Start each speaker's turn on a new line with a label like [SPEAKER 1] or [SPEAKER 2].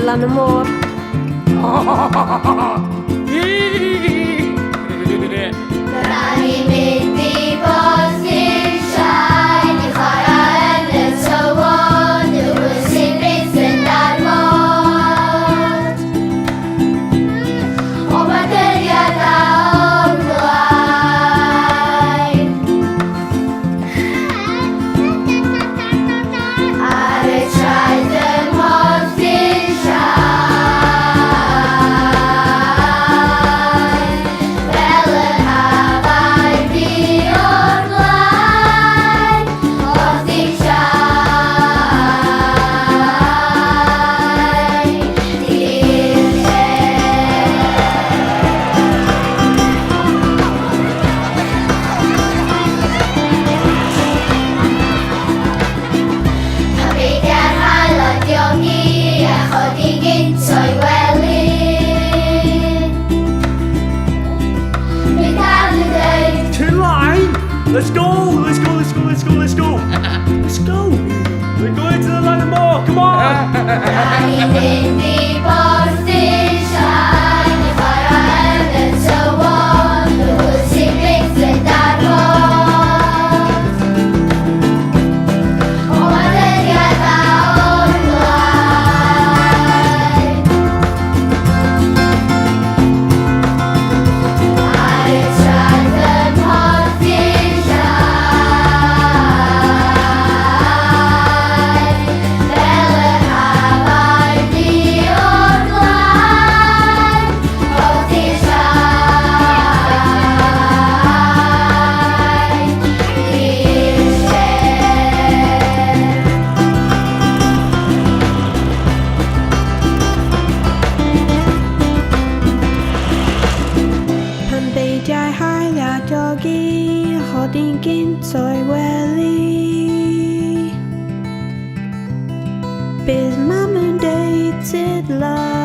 [SPEAKER 1] lan y môr.
[SPEAKER 2] Da ni'n mynd i Borth Shine i chwarae yn y tywod, y hwyl sy'n byth yn darfod. O, mae dyddiau da o'r blaen. Ar y traeth ym Mhorth Shine, fel yr hafau fi o'r blaen, Porth Shine, di'r lle. Pan beidiau'r haul a diogi a chodi gynt o'i wely. Mi dad yn dweud,
[SPEAKER 3] To line! Let's go! Let's go, let's go, let's go, let's go! Let's go! We're going to the line of more, come on!
[SPEAKER 2] Da ni'n mynd i Borth Shine i chwarae yn y tywod, y hwyl sy'n byth yn darfod. O, mae dyddiau da o'r blaen. Ar y traeth ym Mhorth Shine, fel yr hafau fi o'r blaen, Porth Shine, i'r lle.
[SPEAKER 1] Pan beidiau haul a diogi, a chodi'n gynt o'i wely. Bydd mam yn deud sut lan.